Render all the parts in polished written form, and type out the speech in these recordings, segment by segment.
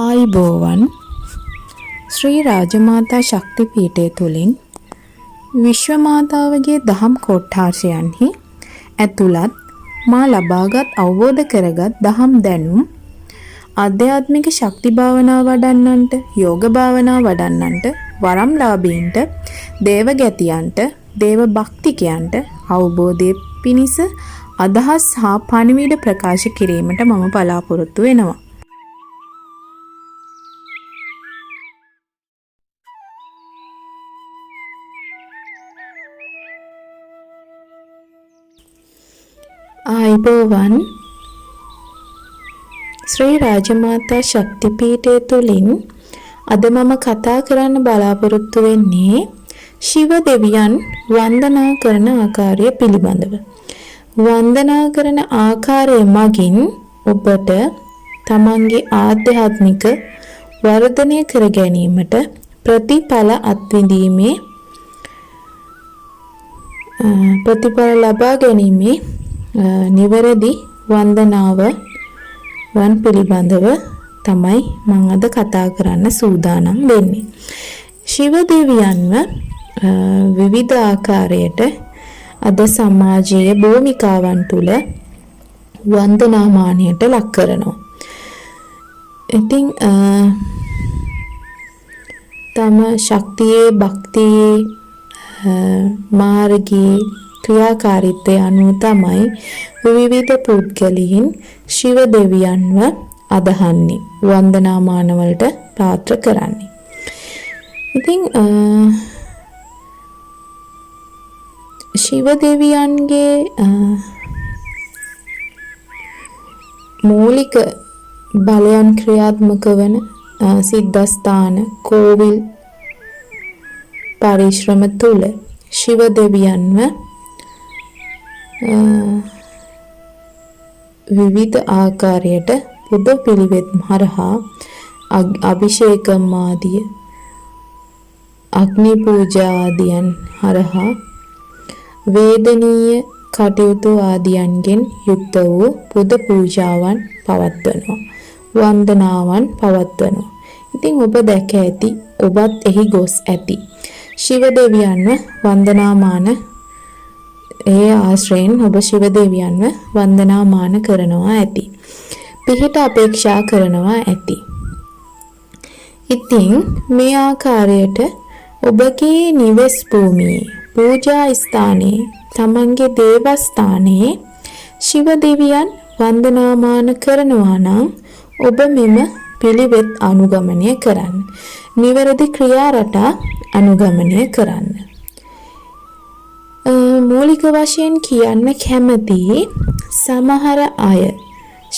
ආයුබෝවන්. ශ්‍රී රාජමාතා ශක්ති පීඨය තුළින් විශ්ව මාතාවගේ දහම් කොට්ඨාශයන්හි ඇතුළත් මා ලබාගත් අවබෝධ කරගත් දහම් දැනුම් ආධ්‍යාත්මික ශක්ති භාවනා වඩන්නන්ට, යෝග භාවනා වඩන්නන්ට, වරම්ලාභීන්ට, දේව ගැතියන්ට, දේව භක්තිකයන්ට අවබෝධය පිණිස අදහස් හා පණිවිඩ ප්‍රකාශ කිරීමට මම බලාපොරොත්තු වෙනවා. ආයුබෝවන්. ශ්‍රී රාජමාතා ශක්ති පීඨය තුලින් අද මම කතා කරන්න බලාපොරොත්තු වෙන්නේ ශිව දෙවියන් වන්දනා කරන ආකාරය පිළිබඳව. වන්දනා කරන ආකාරය මගින් ඔබට තමන්ගේ ආධ්‍යාත්මික වර්ධනය කර ගැනීමට ප්‍රතිඵල අත්විඳීමේ ප්‍රතිඵල ලබා ගැනීමේ නිවැරදි වන්දනාව වන් පිළිබඳව තමයි මම අද කතා කරන්න සූදානම් වෙන්නේ. ශිව දෙවියන්ව විවිධ ආකාරයට අද සමාජයේ භූමිකාවන් තුල වන්දනාමානයට ලක් කරනවා. ඉතින් තම ශක්තියේ භක්තියේ මාර්ගයේ ක්‍රියාකාරීත්වය අනුව තමයි විවිධ පුද්ගලයන් ශිව දෙවියන්ව අදහන්නේ, වන්දනාමාන වලට පාත්‍ර කරන්නේ. ඉතින් ශිව දෙවියන්ගේ මූලික බලයන් ක්‍රියාත්මක වන සිද්ධස්ථාන, කෝවිල් පරිශ්‍රම තුල ශිව දෙවියන්ව විවිධ ආකාරයට පුද පිළිවෙත් හරහා අභිෂේකම් ආදිය, අග්නි පූජා ආදියන් හරහා වේදනීය කටයුතු ආදියන්ගෙන් යුක්ත වූ පුද පූජාවන් පවත්වනවා, වන්දනාවන් පවත්වනවා. ඉතින් ඔබ දැක ඇති, ඔබත් එහි ගොස් ඇති. ශිව දෙවියන්ව වන්දනාමාන ඒ ආශ්‍රයෙන් ඔබ ශිව දෙවියන්ව වන්දනාමාන කරනවා ඇති. පිහිට අපේක්ෂා කරනවා ඇති. ඉතින් මේ ආකාරයට ඔබගේ නිවෙස් භූමියේ, පූජා ස්ථානයේ, තමන්ගේ දේවස්ථානයේ ශිව දෙවියන් වන්දනාමාන කරනවා නම් ඔබ මෙම පිළිවෙත් අනුගමනය කරන්න. නිවැරදි ක්‍රියා රටා අනුගමනය කරන්න. මූලික වශයෙන් කියන්න කැමති සමහර අය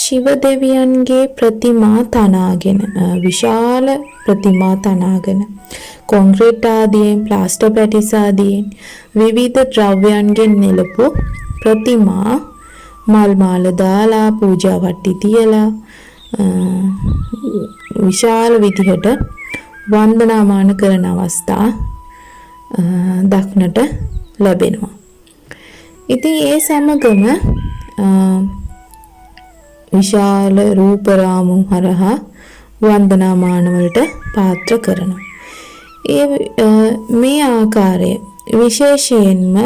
ශිව දෙවියන්ගේ ප්‍රතිමා තනාගෙන, විශාල ප්‍රතිමා තනාගෙන, කොන්ක්‍රීට් ආදියෙන්, ප්ලාස්ටර් පැටිස් ආදියෙන්, විවිධ ද්‍රව්‍යයන්ගෙන් නෙලපු ප්‍රතිමා මල් මාල දාලා, පූජා වට්ටි තියලා විශාල විදිහට වන්දනාමාන කරන අවස්ථා දක්නට ලැබෙනවා. ඉතින් ඒ සමගම විශාල රූප රාමු හරහා වන්දනාමාන වලට පාත්‍ර කරනවා. ඒ මේ ආකාරය විශේෂයෙන්ම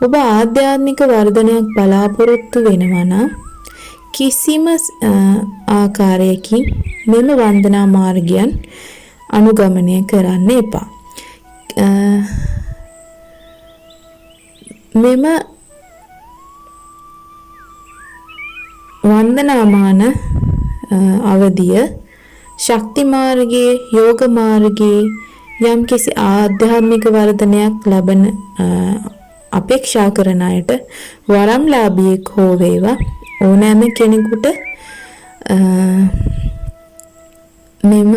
ඔබ ආධ්‍යාත්මික වර්ධනයක් බලාපොරොත්තු වෙනවා නම් කිසිම ආකාරයකින් මෙම වන්දනා මාර්ගයන් අනුගමනය කරන්න එපා. මෙම වන්දනාමාන අවදිය ශක්ති මාර්ගයේ, යෝග මාර්ගයේ යම්කිසි ආධ්‍යාත්මික වර්ධනයක් ලබන අපේක්ෂා කරන අයට වරම්ලාභියෙක් හෝ වේවා ඕනෑම කෙනෙකුට මෙම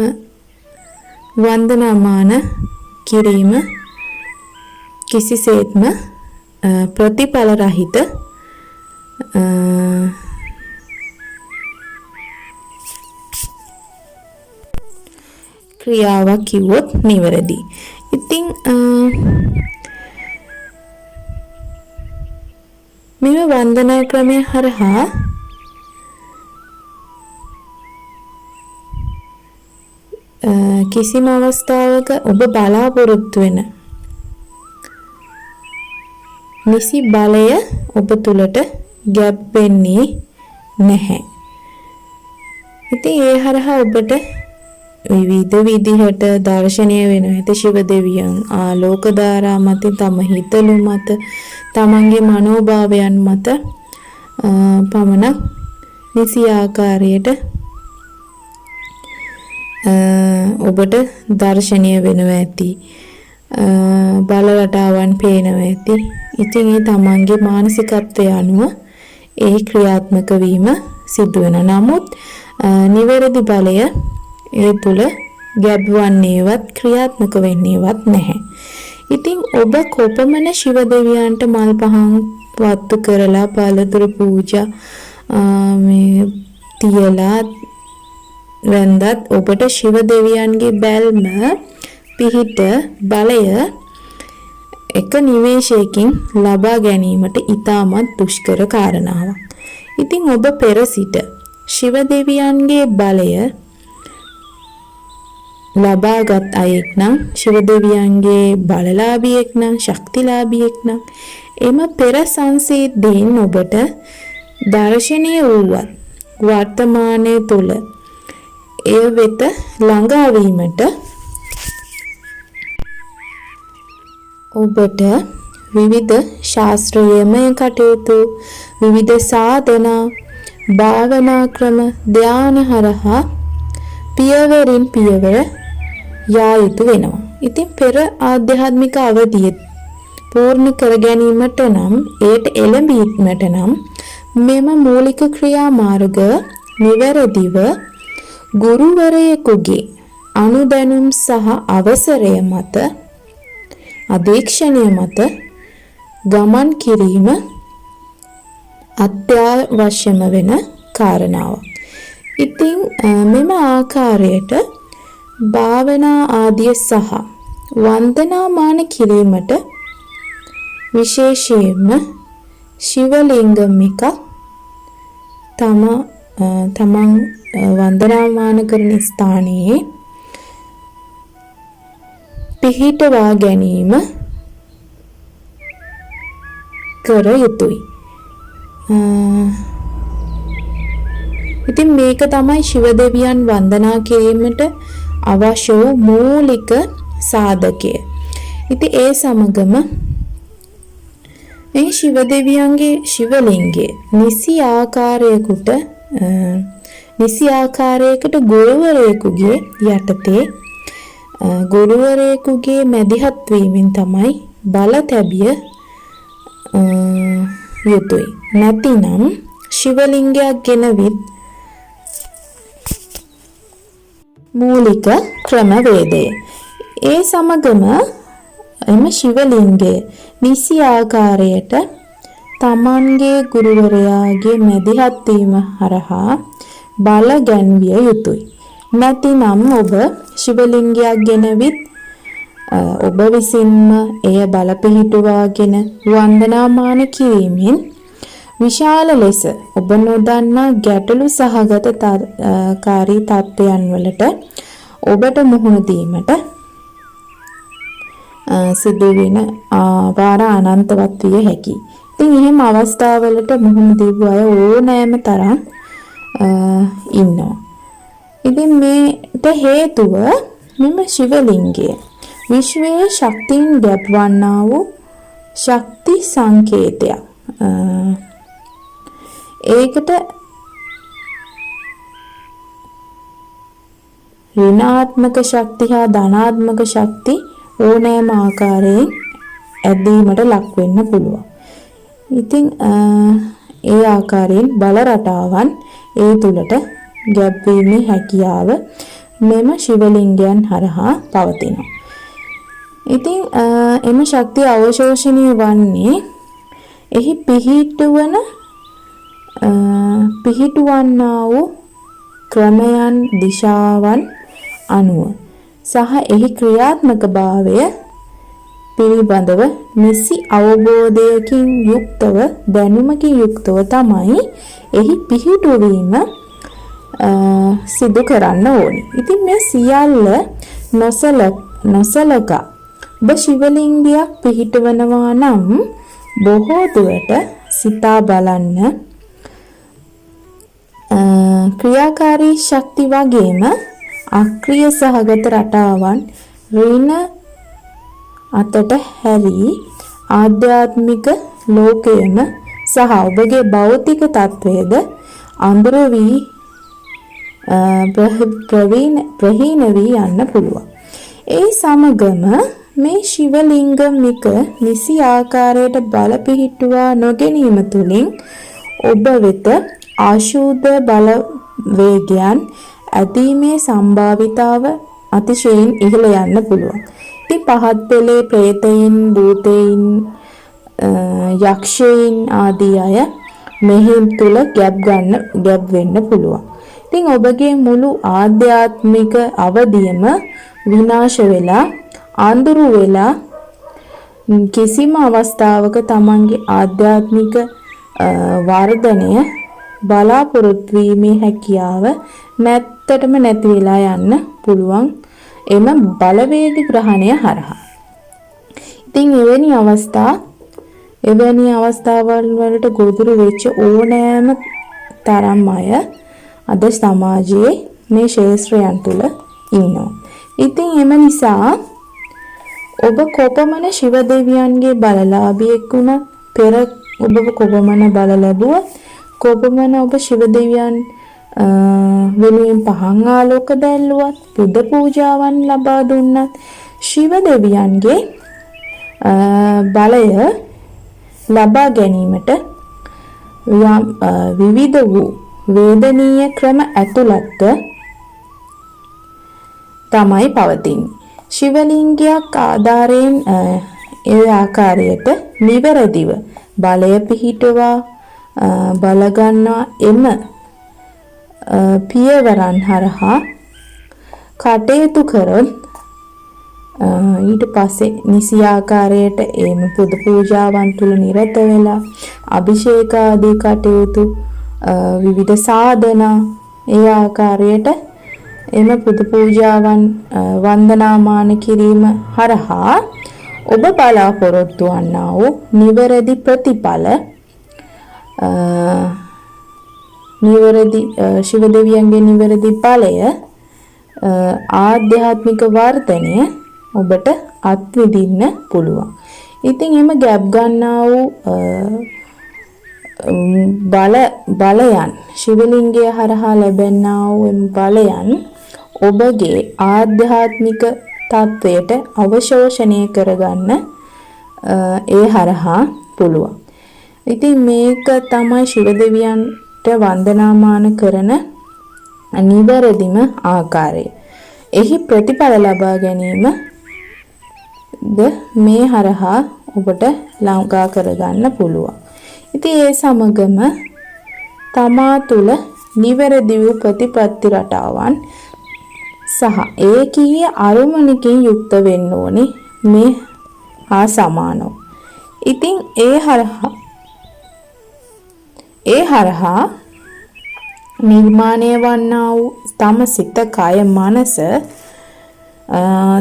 වන්දනාමාන කිරීම කිසිසේත්ම ප්‍රතිඵල රහිත ක්‍රියාවක් කිව්වොත් නිවැරදි. ඉතින් මෙම වන්දනා ක්‍රමය හරහා කිසිම අවස්ථාවක ඔබ බලාපොරොත්තු වෙන නිසි බලය ඔබ තුලට ගැබ් වෙන්නේ නැහැ. ඉතින් ඒ හරහා ඔබට විවිධ විදිහට දර්ශනය වෙනවා ඇති ශිව දෙවියන් ආලෝක ධාරා මත, තම හිතලු මත, තමන්ගේ මනෝභාවයන් මත පමණක් නිසි ආකාරයට ඔබට දර්ශනය වෙනවා ඇති, බල රටාවන් පේනවා ඇති. ඉතින් ඒ තමන්ගේ මානසිකත්වය අනුව ඒ ක්‍රියාත්මක වීම සිදු වෙනවා. නමුත් නිවැරදි බලය ඒ තුල ගැබ් වන්නේවත් ක්‍රියාත්මක වෙන්නේවත් නැහැ. ඉතින් ඔබ කොපමණ ශිව දෙවියන්ට මල් පහන් වත්තු කරලා පළතුරු පූජා මේ තියලා වැන්දත් ඔබට ශිව දෙවියන්ගේ බැල්ම, පිහිට, බලය එක නිමේෂයකින් ලබා ගැනීමට ඉතාමත් දුෂ්කර කාරණාවක්. ඉතින් ඔබ පෙර සිට ශිව දෙවියන්ගේ බලය ලබාගත් අයෙක් නම්, ශිව දෙවියන්ගේ බලලාභියෙක් නම්, ශක්තිලාභියෙක් නම්, එම පෙර සංසිද්ධීන් ඔබට දර්ශනීය වූවත් වර්තමානයේ තුල එය වෙත ළඟා වීමට ඔබට විවිධ ශාස්ත්‍රීයමය කටයුතු, විවිධ සාධනා, භාවනා ක්‍රම, ධ්‍යාන හරහා පියවරින් පියවර යා යුතු වෙනවා. ඉතින් පෙර ආධ්‍යාත්මික අවධිය පූර්ණ කර ගැනීමට නම්, එයට එළඹීමට නම් මෙම මූලික ක්‍රියාමාර්ග නිවැරදිව ගුරුවරයෙකුගේ අනුදැනුම් සහ අවසරය මත, අධීක්ෂණය මත ගමන් කිරීම අත්‍යවශ්‍යම වෙන කාරණාවක්. ඉතින් මෙම ආකාරයට භාවනා ආදිය සහ වන්දනාමාන කිරීමට විශේෂයෙන්ම ශිවලිංගම් එකක් තමන් වන්දනාමාන කරන ස්ථානයේ පිහිටවා ගැනීම කර යුතුයි. ඉතින් මේක තමයි ශිව දෙවියන් වන්දනා කිරීමට අවශ්‍ය වූ මූලික සාධකය. ඉතින් ඒ සමගම මේ ශිව දෙවියන්ගේ ශිවලිංගය නිසි ආකාරයකට ගුරුවරයෙකුගේ යටතේ, ගුරුවරයෙකුගේ මැදිහත් වීමෙන් තමයි බල තැබිය යුතුයි. නැතිනම් ශිවලිංගයක් ගෙනවිත් මූලික ක්‍රමවේදය. ඒ සමගම එම ශිවලිංගය නිසි ආකාරයට තමන්ගේ ගුරුවරයාගේ මැදිහත් වීම හරහා බල ගැන්විය යුතුයි. නැතිනම් ඔබ ශිවලිංගයක් ගෙනවිත් ඔබ විසින්ම එය බල පිහිටුවාගෙන වන්දනාමාන කිරීමෙන් විශාල ලෙස ඔබ නොදන්නා ගැටලු සහගත කාරී තත්ත්වයන් වලට ඔබට මුහුණ දීමට සිදු වෙන වාර අනන්තවත් විය හැකියි. ඉතින් එහෙම අවස්ථාවලට මුහුණ දීපු අය ඕනෑම තරම් ඉන්නවා. ඉතින් මේට හේතුව මෙම ශිවලිංගය විශ්වයේ ශක්තියින් ගැබ්වන්නා වූ ශක්ති සංකේතයක්. ඒකට ඍණාත්මක ශක්ති හා ධනාත්මක ශක්ති ඕනෑම ආකාරයෙන් ඇදීමට ලක් වෙන්න පුළුවන්. ඉතින් ඒ ආකාරයෙන් බල රටාවන් ඒ තුලට ගැබ්වීමේ හැකියාව මෙම ශිවලිංගයන් හරහා පවතිනවා. ඉතින් එම ශක්තිය අවශෝෂණය වන්නේ එහි පිහිටුවන්නා වූ ක්‍රමයන් දිශාවන් අනුව සහ එහි ක්‍රියාත්මක භාවය පිළිබඳව නිසි අවබෝධයකින් යුක්තව දැනුමකින් යුක්තව තමයි එහි පිහිටුවීම සිදු කරන්න ඕනි. ඉතින් මේ සියල්ල නොසලකා ඔබ ශිවලිංගයක් පිහිටවනවා නම් බොහෝ දුරට සිතා බලන්න ක්‍රියාකාරී ශක්ති වගේම අක්‍රිය සහගත රටාවන් ඍණ අතට හැරී ආධ්‍යාත්මික ලෝකයම සහ ඔබගේ භෞතික තත්වයද අඳුරු වී ප්‍රහීන වී යන්න පුළුවන්. ඒ සමගම මේ ශිවලිංගමික නිසි ආකාරයට බල පිහිටුවා නොගැනීම තුළින් ඔබ වෙත අශුද්ධ බලවේගයන් ඇදීමේ සම්භාවිතාව අතිශයින් ඉහළ යන්න පුළුවන්. ඉතින් පහත් පෙළේ ප්‍රේතයින්, භූතයින්, යක්ෂයින් ආදී අය මෙහි තුල ගැබ් ගන්න ගැබ් වෙන්න පුළුවන්. ඉතින් ඔබගේ මුළු ආධ්‍යාත්මික අවදියම විනාශ වෙලා අඳුරු වෙලා කිසිම අවස්ථාවක තමන්ගේ ආධ්‍යාත්මික වර්ධනය බලාපොරොත්තු වීමේ හැකියාව නැත්තටම නැති වෙලා යන්න පුළුවන් එම බලවේග ග්‍රහණය හරහා. ඉතින් එවැනි අවස්ථාවල් වලට ගොදුරු වෙච්ච ඕනෑම තරම් අය අද සමාජයේ මේ ක්ෂේත්‍රයන් තුල ඉන්නවා. ඉතින් එම නිසා ඔබ කොපමණ ශිව දෙවියන්ගේ බලලාභියෙක් වුණත්, පෙර ඔබ කොපමණ බල ලැබුවත්, කොපමණ ඔබ ශිව දෙවියන් වෙනුවෙන් පහන් ආලෝක දැල්ලුවත්, පුද පූජාවන් ලබා දුන්නත්, ශිව දෙවියන්ගේ බලය ලබා ගැනීමට විවිධ වූ වේදනීය ක්‍රම ඇතුළත්ව තමයි පවතින්නේ. ශිවලිංගයක් ආධාරයෙන් ඒ ආකාරයට නිවැරදිව බලය පිහිටුවා බලගන්නා එම පියවරන් හරහා කටයුතු කරොත්, ඊට පස්සේ නිසි ආකාරයට එම පුද පූජාවන් තුල නිරත වෙලා අභිෂේක ආදී කටයුතු, විවිධ සාධනා ඒ ආකාරයට එම පුද පූජාවන් වන්දනාමාන කිරීම හරහා ඔබ බලාපොරොත්තු වන්නා වූ නිවැරදි ප්‍රතිඵල, නිවැරදි ශිව දෙවියන්ගේ නිවැරදි බලය, ආධ්‍යාත්මික වර්ධනය ඔබට අත්විඳින්න පුළුවන්. ඉතින් එම ගැබ් ගන්නා වූ බලයන්, ශිවලිංගය හරහා ලැබෙනා වූ එම බලයන් ඔබගේ ආධ්‍යාත්මික තත්වයට අවශෝෂණය කරගන්න ඒ හරහා පුළුවන්. ඉතින් මේක තමයි ශිව දෙවියන්ට වන්දනාමාන කරන නිවැරදිම ආකාරය. එහි ප්‍රතිඵල ලබා ගැනීම ද මේ හරහා ඔබට ළඟා කරගන්න පුළුවන්. ඉතින් ඒ සමගම තමා තුළ නිවැරදි වූ ප්‍රතිපත්ති රටාවන් සහ ඒකීය අරමුණකින් යුක්ත වෙන්න ඕනේ මේ හා සමානව. ඉතින් ඒ හරහා නිර්මාණය වන්නා වූ තම සිත, කය, මනස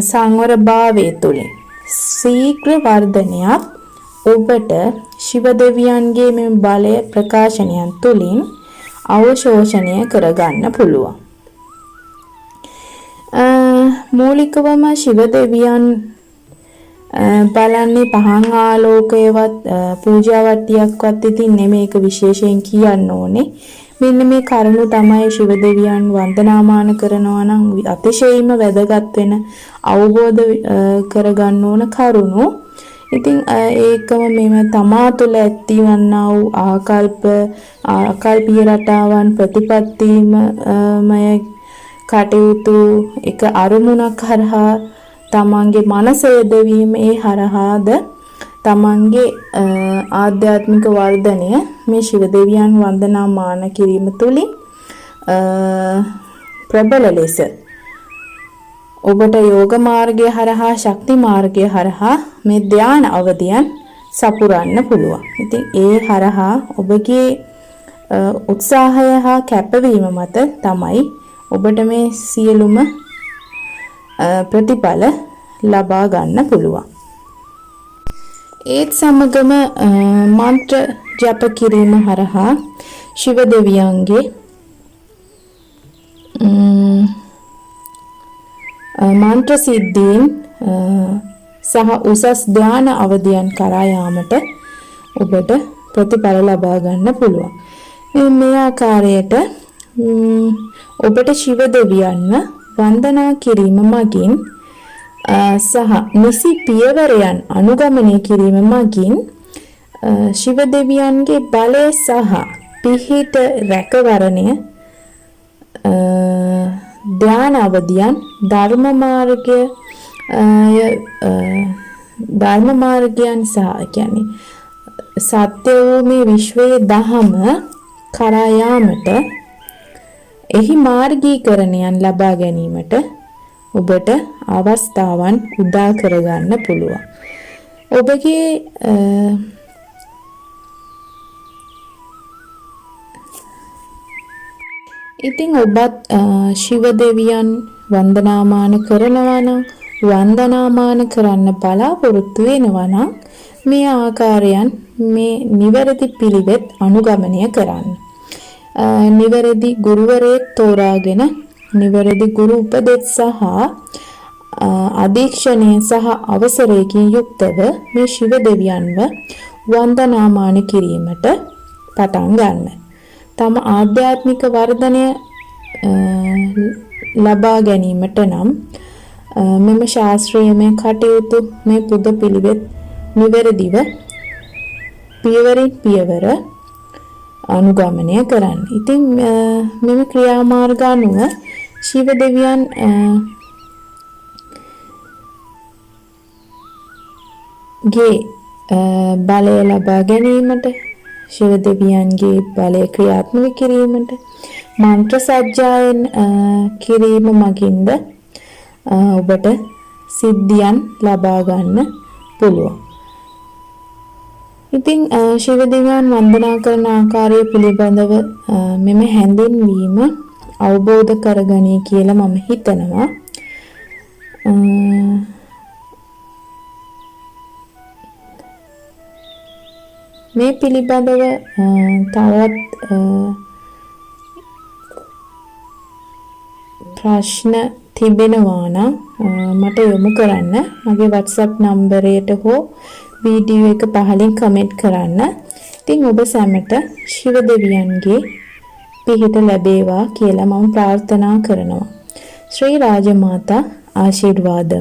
සංවර භාවය තුළින් ශීඝ්‍ර වර්ධනයක් ඔබට ශිව දෙවියන්ගේ මේ බලය ප්‍රකාශනයන් තුළින් අවශෝෂණය කරගන්න පුළුවන්. මූලිකවම ශිව දෙවියන් බලන්නේ පහන් ආලෝකයවත් පූජා වට්ටියක්වත් ඉතින් නෙමෙයි, ඒක විශේෂයෙන් කියන්න ඕනේ. මෙන්න මේ කරුණු තමයි ශිව දෙවියන් වන්දනාමාන කරනවා නම් අතිශයින්ම වැදගත් වෙන, අවබෝධ කරගන්න ඕන කරුණු. ඉතින් ඒකම මෙම තමා තුළ ඇතිවන්නා වූ ආකල්ප, ආකල්පීය රටාවන්, ප්‍රතිපත්තිමය කටයුතු, එක අරමුණක් හරහා තමන්ගේ මනස යෙදවීම, ඒ හරහාද තමන්ගේ ආධ්‍යාත්මික වර්ධනය මේ ශිව දෙවියන් වන්දනාමාන කිරීම තුළින් ප්‍රබල ලෙස ඔබට යෝග මාර්ගය හරහා, ශක්ති මාර්ගය හරහා මේ ධ්‍යාන අවධියන් සපුරන්න පුළුවන්. ඉතින් ඒ හරහා ඔබගේ උත්සාහය හා කැපවීම මත තමයි ඔබට මේ සියලුම ප්‍රතිඵල ලබා ගන්න පුළුවන්. ඒත් සමගම මන්ත්‍ර ජප කිරීම හරහා ශිව දෙවියන්ගේ මන්ත්‍ර සිද්ධීන් සහ උසස් ධ්‍යාන අවධියන් කරා යාමට ඔබට ප්‍රතිඵල ලබා ගන්න පුළුවන්. මේ ආකාරයට ඔබට ශිව දෙවියන්ව වන්දනා කිරීම මගින් සහ නිසි පියවරයන් අනුගමනය කිරීම මගින් ශිව දෙවියන්ගේ බලය සහ පිහිට රැකවරණය ධ්‍යාන අවධියන් ධර්ම මාර්ගය ධර්ම මාර්ගයන් සහ කියන්නේ සත්‍ය වූ මේ විශ්වයේ දහම කරා යාමට එහි මාර්ගීකරණයන් ලබා ගැනීමට ඔබට අවස්ථාවන් උදා කරගන්න පුළුවන්. ඔබගේ ඉතින් ඔබත් ශිව දෙවියන් වන්දනාමාන කරනවා නම් වන්දනාමාන කරන්න බලාපොරොත්තු වෙනවා නම් මේ ආකාරයන් මේ නිවැරදි පිළිවෙත් අනුගමනය කරන්න. නිවැරදි ගුරුවරයෙක් තෝරාගෙන නිවැරදි ගුරු උපදෙස් සහ අධීක්ෂණය සහ අවසරයකින් යුක්තව මේ ශිව දෙවියන්ව වන්දනාමාන කිරීමට පටන් ගන්න. තම ආධ්‍යාත්මික වර්ධනය ලබා ගැනීමට නම් මෙම ශාස්ත්‍රීයමය කටයුතු මේ පුද පිළිවෙත් නිවැරදිව පියවරින් පියවර අනුගමනය කරන්න. ඉතින් මෙම ක්‍රියාමාර්ග අනුව ශිව දෙවියන් ගේ බලය ලබා ගැනීමට ශිව දෙවියන්ගේ බලය ක්‍රියාත්මක කිරීමට මන්ත්‍ර සජ්ජායන කිරීම මගින්ද ඔබට සිද්ධියන් ලබා ගන්න පුළුවන්. ඉතින් ශිව දෙවියන් වන්දනා කරන ආකාරය පිළිබඳව මෙම හැඳින්වීම අවබෝධ කරගනී කියලා මම හිතනවා. මේ පිළිබඳව තවත් ප්‍රශ්න තිබෙනවා නම් මට යොමු කරන්න මගේ WhatsApp නම්බරයට හෝ වීඩියෝ එක පහලින් කමෙන්ට් කරන්න. ඉතින් ඔබ සැමට ශිව දෙවියන්ගේ පිහිට ලැබේවා කියලා මම ප්‍රාර්ථනා කරනවා. ශ්‍රී රාජමාතා ආශිර්වාද.